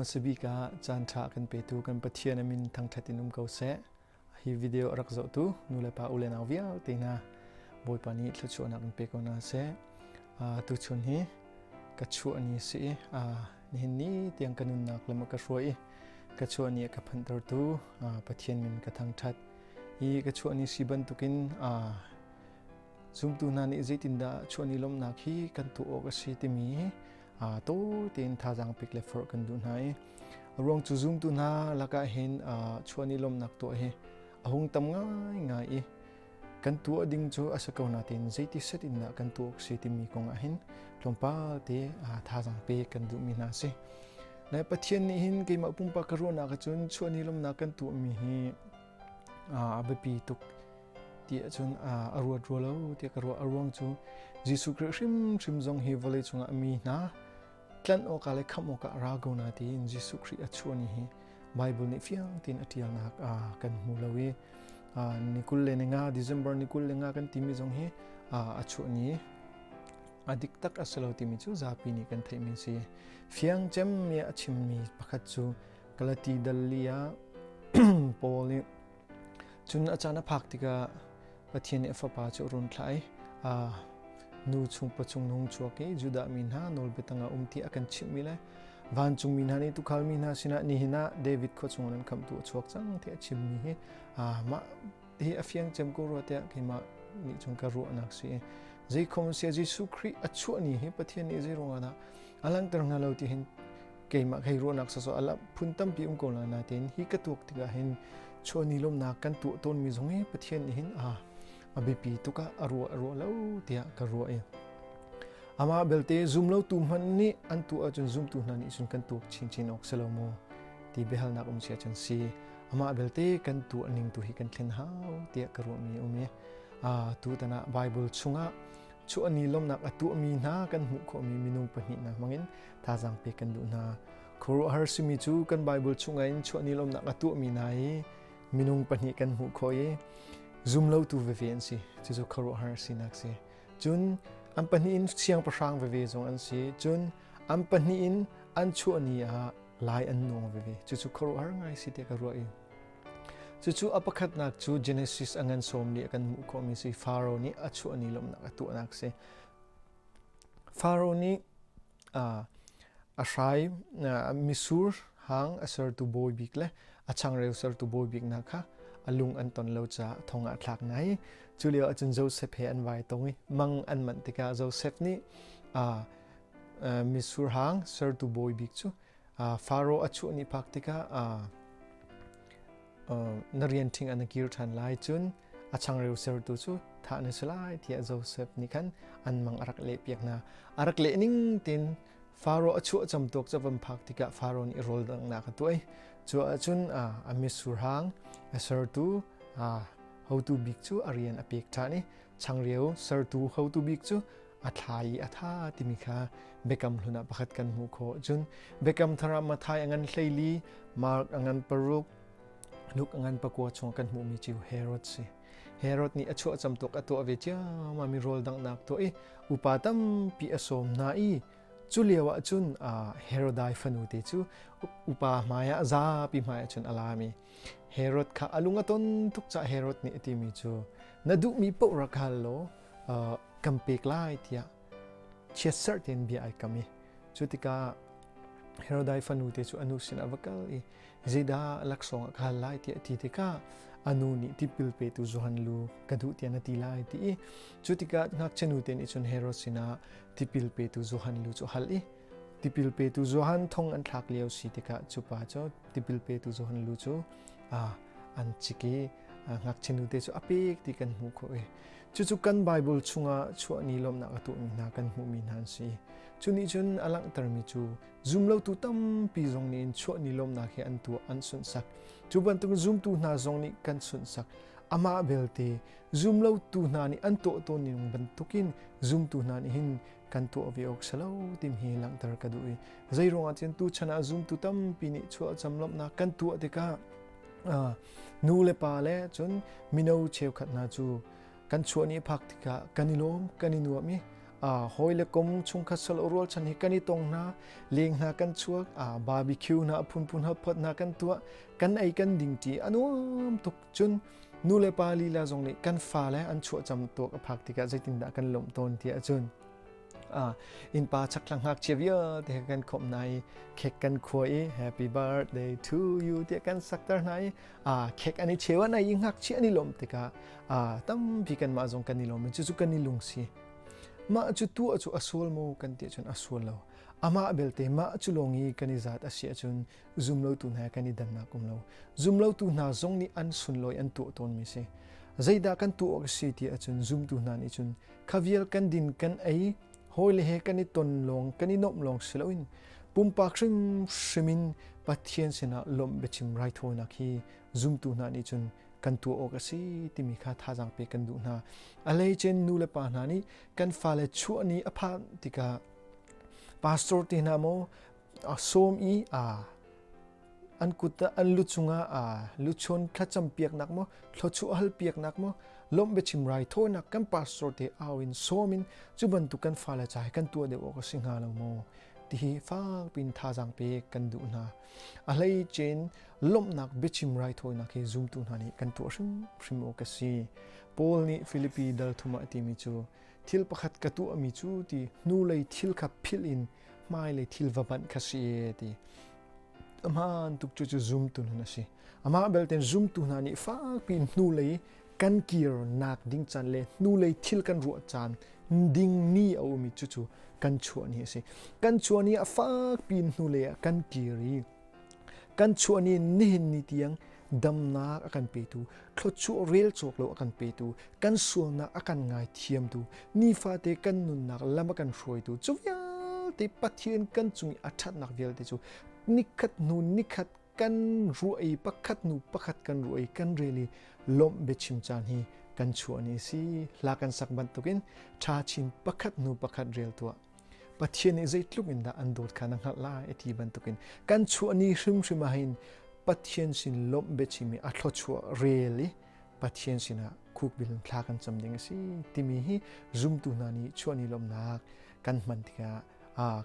Hmasa bik ah caan ṭha kan petu kan Pathian a min thangṭhat in um ko seh. Hi video a rak zohtu nulepa u le nau vialte hna Bawipa nih thluachuahnak in pe ko hna seh. Tuchun hi ka chuah ni si i nihin ni tiang ka nunnak lam a ka hruai i ka chuah ni a ka phanhtertu Pathian min ka thangṭhat. Hi ka chuah ni si bantukin Zumtu hna nih zeitindah chuahni lawmhnak hi kan tuah awk a si timi tawi tein thazaang pek le forh kan duh hna i a ruang cu zumtu hna lakah hin chuahni lawmhnak tuah hi a hung tam ngaingai i kan tuah ding cu a si ko nain zeiti set in dah kan tuah awk si timi kong ah hin tlawmpal te thazaang pek kan duhmi hna a si. Le Pathian nih hin keimah pumpak ka ruahnak ahcun chuahni lawmhnak kan tuahmi hi a biapi tuk ti ahcun a ruat rua lo tiah ka ruah. A ruang cu Jesuh Khrih hrimhrim zong hi vawlei cungah mi hna tlanh awkah le khamh awkah ra ko na tiin Jesuh Khrih a chuah ni hi Bible nih fiang tein a ṭialnak kan hmu lo i ni 25 December ni 25 kan timi zong hi a chuah ni a dik tak a si lo timi cu zapi nih kan theihmi si. Fiang cemmi a chimmi pakhat cu Galati dal li ah Paul nih Cun a caan a phak tikah Pathian nih a fapa cu a run thlah i nu chung pachung nung chuak i Judah mi hna nawlbia tangah um ti a kan chimhmi le vancungmi hna nih tuukhal mi hna sinah nihin ah David khua chungah nan khamhtu a chuak cang tiah a chimmi hi mah hi a fiang cem ko rua tiah keimah nih cun ka ruahnak si. Zeikhom sia Jesuh Khrih a chuah ni hi Pathian nih zei ruangah dah a langhter hnga lo ti hin keimah hei ruahnak sawsawh a phun tampi um ko lai nain hi ka tuak tikah hin chuahni lawmnak kan tuah tawnmi zong hi Pathian nih hin a a biapi tuk ah a ruah a ruah lo tiah ka ruah i amah belte zumlotu hmanh nih an tuah ahcun zumtu hna nih cun kan tuak chinchin awk si lo maw ti biahalnak um si ahcun si amah belte kan tuah ning tu hi kan thlen hau tiah ka ruahmi um i tutan ah Bible chungah chuahni lawmnak a tuahmi hna kan hmuh khawhmi minung pahnih hna hmangin thazaang pek kan duh hna. Khuaruahhar simi cu kan Bible chungah in chuahni lawmnak a tuahmi hna hi minung pahnih kan hmuh khawh i zumlotu veve an si. Cucu khuaruahhar sinak si. Cun an pahnih in siangpahrang veve zong an si. Cun an pahnih in an chuahni ah lai an nuang veve. Cucu khuaruahhar ngai si tiah ka ruah i Cucu a pakhatnak cu Genesis a ngan sawm li a kan hmuh khawhmi si Faro nih a chuahni lawmhnak a tuahnak si. Faro nih a hrai misur hang a sertu bawi bik le a changreu sertu bawi bik hna kha a lung an ton lo caah thong ah thlak hna i cu lio ahcun Joseph he an vai tong i mang an manh tikah Joseph nih misur hang sertu bawi bik cu Faro a chuah ni phak tikah na rian ṭhing ah na kir ṭhan lai cun a changreu sertu cu thah na si lai tiah Joseph nih khan an mang a rak lehpiak hna. A rak leh ning tein Faro a chuah camtuak ca van phak tikah Faro nih rawl danghnak a tuah i cu ahcun a mitsur hang a sertu hotu bik cu a rian a pek ṭhan i changreu sertu hotu bik cu a thla i a tha timi kha biakam hlun ah pakhat kan hmuh khawh. Cun biakam thar ah Matthai a ngan 14, Mark a ngan 6, Luke a ngan 9 chung kan hmuhmi cu Herod si. Herod nih a chuah camtuk a tuah ve ciammam i rawl danghnak tuah i upa tampi a sawm hna i cu lio ah cun Herodai fanu te cu upa hmaiah zapi hmaiah cun a lam i Herod kha a lung a ton tuk caah Herod nih a timi cu na duhmi paoh rak hal law kan pek lai tiah chiatserh tein bia ai kam i cu tikah Herodai fanu te cu a nu sinah a va kal i zeidah laksawng ah ka hal lai tiah a ti tikah a nu nih tipil petu Johan lu ka duh tiah na ti lai ti i cu tikah ngakchia nu te nih cun Herod sinah tipil petu Johan lu cu hal i tipil petu Johan thong an thlak lio si tikah cu pa cu tipil petu Johan lu cu an cik i ngakchia nu te cu a pek ti kan hmuh khawh i Cucu kan Bible chungah chuahni lawmhnak a tuahmi hna kan hmuhmi hna an si. Cu nih cun a langhtermi cu zumlotu tampi zong nih in chuahni lawmhnak hi an tuah an sunhsak. Cu bantuk zumtu hna zong nih kan sunhsak. Amah belte zumlotu hna nih an tuah tawn ning bantukin zumtu hna nih hin kan tuah ve awk si lo tim hi langhter ka duh i zeiruangah cun tuchan ah zumtu tampi nih chuahcam lawmhnak kan tuah tikah nu le pa le cun mino cheukhat hna cu kan chuah ni phak tikah kan i lawm kan i nuam i Hawi le kom chungkhat sal rualchan hi kan i tong hna, leng hna kan chuak, barbecue hna a phunphun hotpot hna kan tuah, kan ei kan ding ṭi a nuam tuk. Cun nu le pa lila zong nih kan fale an chuahcam tuak a phak tikah zeitindah kan lawmh tawn ti ahcun innpa chakthlang ngakchia vialte he kan khawmh hna i khek kan khua i happy birthday to you tiah kan sakter hna i khek an i cheu an ei i ngakchia an i lawmh tikah tampi kanmah zong kan i lawm i cucu kan i lungsi. Mah cu tuah cu a sual maw kan ti ahcun a sual lo. Amah belte mah cu lawng i kan i zat a si ahcun zumlotu hna kan i dannak um lo. Zumlotu hna zong nih an sunlawi an tuah tawnmi si. Zeidah kan tuah awk a si ti ahcun zumtu hna nih cun kha vial kan din kan ei hawile he kan i ton lawng kan i nuamh lawng si loin pumpak hrimhrim in Pathian sinah lawmh biachim raithawinak hi zumtu hna nih cun kan tuah awk a si timi kha thazaang pek kan duh hna. A hleicen nu le pa hna nih kan fale chuah ni a phanh tikah pastor te hna maw a sawm i an kut ah an lu cungah luchun thlacam piaknak maw thluachuah hal piaknak maw lawmh biachim raithawinak kan pastor te au in sawm in cu bantuk kan fale ca hi kan tuah deuh awk a si hnga lo maw tihi fak pin thazaang pek kan duh hna. A hleicen lawmhnak biachim raithawinak hi zumtu hna nih kan tuah hrimhrim awk a si. Paul nih Filipi dal thum ah a timi cu thil pakhat ka tuahmi cu ti hnulei thil kha philh in hmailei thil va banh kha si e ti. Ahmaan tuk cu cu zumtu nun a si. Amah belte zumtu hna nih fakpi hnulei kan kirnak ding caan le hnulei thil kan ruah caan ding ni a um i cucu kan chuah ni a si. Kan chuah ni ah fakpi hnulei ah kan kir i kan chuah ni nihin ni tiang damnak a kan petu, thluachuah rel cawk lo a kan petu, kan sualnak a kan ngaithiamtu, nifate kan nunnak lam a kan hruaitu, cu vialte Pathian kan cung i a ṭhatnak vialte cu nikhat hnu nikhat kan ruah i pakhat hnu pakhat kan ruah i kan rel i lawmh biachim caan hi kan chuah ni a si. Hla kan sak bantukin ṭha chin pakhat hnu pakhat rel tuah. Pathian nih zeitluk in dah an dawt kha na hngalh lai a ti bantukin kan chuah ni hrimhrim ah hin Pathian sin lawmh biachim i a thluachuah rel i Pathian sinah khukbil in thla kan cam ding a si timi hi zumtu hna nih chuah ni lawmhnak kan hman tikah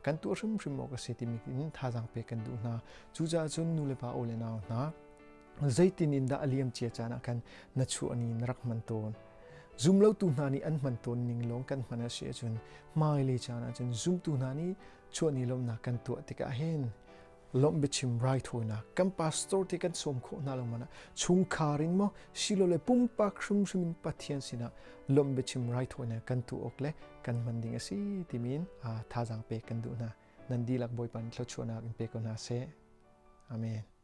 kan tuah hrimhrim awk a si timi in thazaang pek kan duh hna. Cucaah cun nu le pa u le nau hna zeitin in dah a liam cia caan ah khan na chuah ni na rak hman tawn? Zumlotu hna nih an hman tawn ning lawng kan hman a si ahcun hmailei caan ahcun zumtu hna nih chuahni lawmhnak kan tuah tikah hin lawmh biachim raithawinak kan pastor te kan sawm khawh hna lo man ah chungkhar in maw silole pumpak hrimhrim in Pathian sinah lawmh biachim raithawinak kan tuah awk le kan hman ding a si timi in thazaang pek kan duh hna. Nan dihlak Bawipa nih thluachuahnak in pe ko hna seh. Amen.